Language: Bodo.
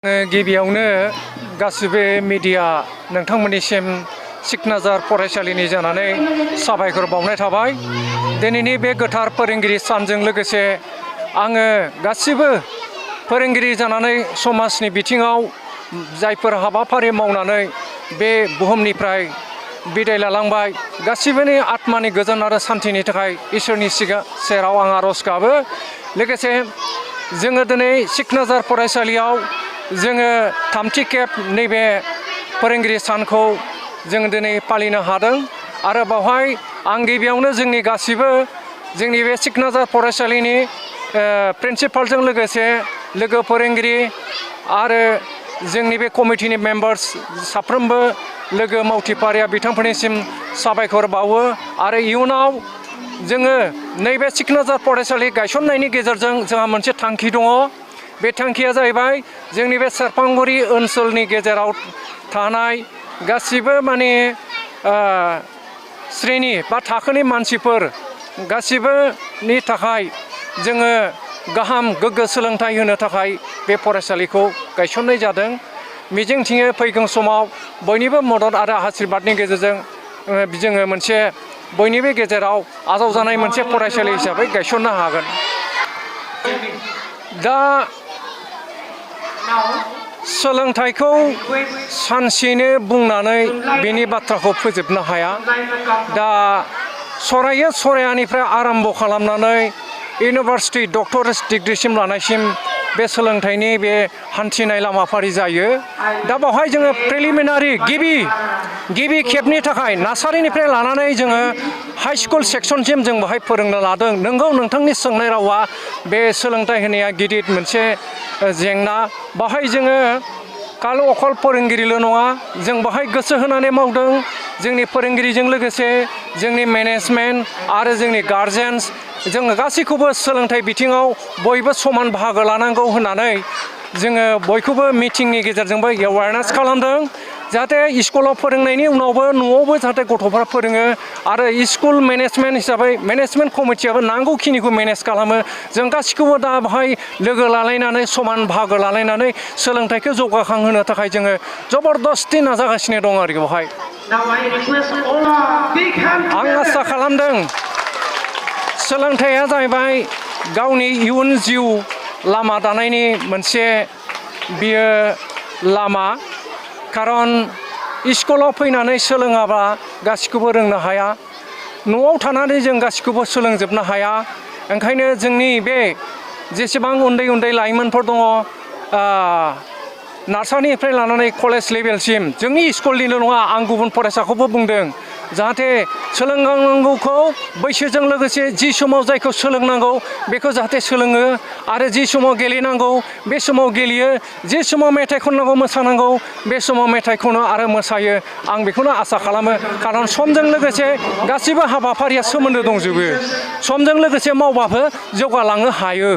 गिबियावनो गासिबो मिडिया नोंथांमोननिसिम सिकनाजार फरायसालिनि जानानै साबायखर बावनाय थाबाय। दिनैनि बे गोथार फोरोंगिरि सानजों लोगोसे आङो गासिबो फोरोंगिरि जानानै समाजनि बिथिङाव जायफोर हाबाफारि मावनानै बे बुहुमनिफ्राय बिदाय लालांबाय गासिबोनि आत्मानि गोजोन आरो सान्थिनि थाखाय इसोरनि सेराव आं आरज गाबो। लोगोसे जोङो दिनै सिकनाजार फरायसालियाव जोङो थामथि खेब नैबे फोरोंगिरि सानखौ जों दिनै फालिनो हादों आरो बावहाय आं गिबियावनो जोंनि गासिबो जोंनि बे सिकनाजार फरायसालिनि प्रिन्सिपालजों लोगोसे लोगो फोरोंगिरि आरो जोंनि बे कमिटिनि मेम्बार्स साफ्रोमबो लोगो मावथिफारिया बिथांमोननिसिम साबायखर बावो आरो इयुनाव जोङो नैबे सिकनाजार फरायसालि गायसननायनि गेजेरजों जोंहा मोनसे थांखि दङ। बे थांखिया जाहैबाय जोंनि बे सेरफांगुरि ओनसोलनि गेजेराव थानाय गासिबो माने श्रेणी बा थाखोनि मानसिफोर गासिबोनि थाखाय जोङो गाहाम गोग्गो सोलोंथाइ होनो थाखाय बे फरायसालिखौ गायसननाय जादों। मिजिंथिङो फैगौ समाव बयनिबो मदद आरो आशीर्बादनि गेजेरजों जोङो मोनसे बयनिबो गेजेराव आजावजानाय मोनसे फरायसालि हिसाबै गायसननो हागोन। दा सोलोंथाइखौ सानसेनो बुंनानै बेनि बाथ्राखौ फोजोबनो हाया। दा सरायानिफ्राय आरम्भ खालामनानै इउनिभार्सिटि डक्टरेट डिग्रिसिम लानायसिम बे सोलोंथाइनि बे हान्थिनाय लामाफारि जायो। दा बावहाय जोङो प्रिलिमिनारि गिबि खेबनि थाखाय नार्सारिनिफ्राय लानानै जोङो हाई स्कुल सेक्सनसिम जों बाहाय फोरोंनो लादों। नोंगौ नोंथांनि सोंनाय रावा बे सोलोंथाइ होनाया गिदिर मोनसे जेंना। बाहाय जोङो अखल फोरोंगिरिल' नङा, जों बाहाय गोसो होनानै मावदों। जोंनि फोरोंगिरिजों लोगोसे जोंनि मेनेजमेन्ट आरो जोंनि गार्जेन्स जोङो गासैखौबो सोलोंथाइ बिथिङाव बयबो समान बाहागो लानांगौ होननानै जोङो बयखौबो मिटिंनि गेजेरजोंबो एवारनेस खालामदों। जाहाथे स्कुलाव फोरोंनायनि उनावबो न'आवबो जाहाथे गथ'फ्रा फोरोङो आरो स्कुल मेनेजमेन्ट हिसाबै मेनेजमेन्ट कमिटियाबो नांगौखिनिखौ मेनेज खालामो। जों गासैखौबो दा बाहाय लोगो लालायनानै समान बाहागो लालायनानै सोलोंथाइखौ जौगाखांहोनो थाखाय जोङो जबरदस्ति नाजागासिनो दं आरोखि बेवहाय। आं आसा खालामदों सोलोंथाइया जाहैबाय गावनि इयुन जिउ लामा दानायनि मोनसे बियो लामा। खारन स्कुलाव फैनानै सोलोङाबा गासिखौबो रोंनो हाया, न'आव थानानै जों गासिखौबो सोलोंजोबनो हाया। ओंखायनो जोंनि बे जेसेबां उन्दै उन्दै लाइमोनफोर दङ नार्सारिनिफ्राय लानानै कलेज लेभेलसिम जोंनि स्कुलनिल' नङा, आं गुबुन फरायसाखौबो बुंदों जाहाथे सोलोंनांगौखौ बैसोजों लोगोसे जि समाव जायखौ सोलोंनांगौ बेखौ जाहाथे सोलोङो आरो जि समाव गेलेनांगौ बे समाव गेलेयो, जि समाव मेथाइ खननांगौ मोसानांगौ बे समाव मेथाइ खनो आरो मोसायो। आं बेखौनो आसा खालामो। खारन समजों लोगोसे गासिबो हाबाफारिया सोमोन्दो दंजोबो, समजों लोगोसे मावबाबो जौगालांनो हायो।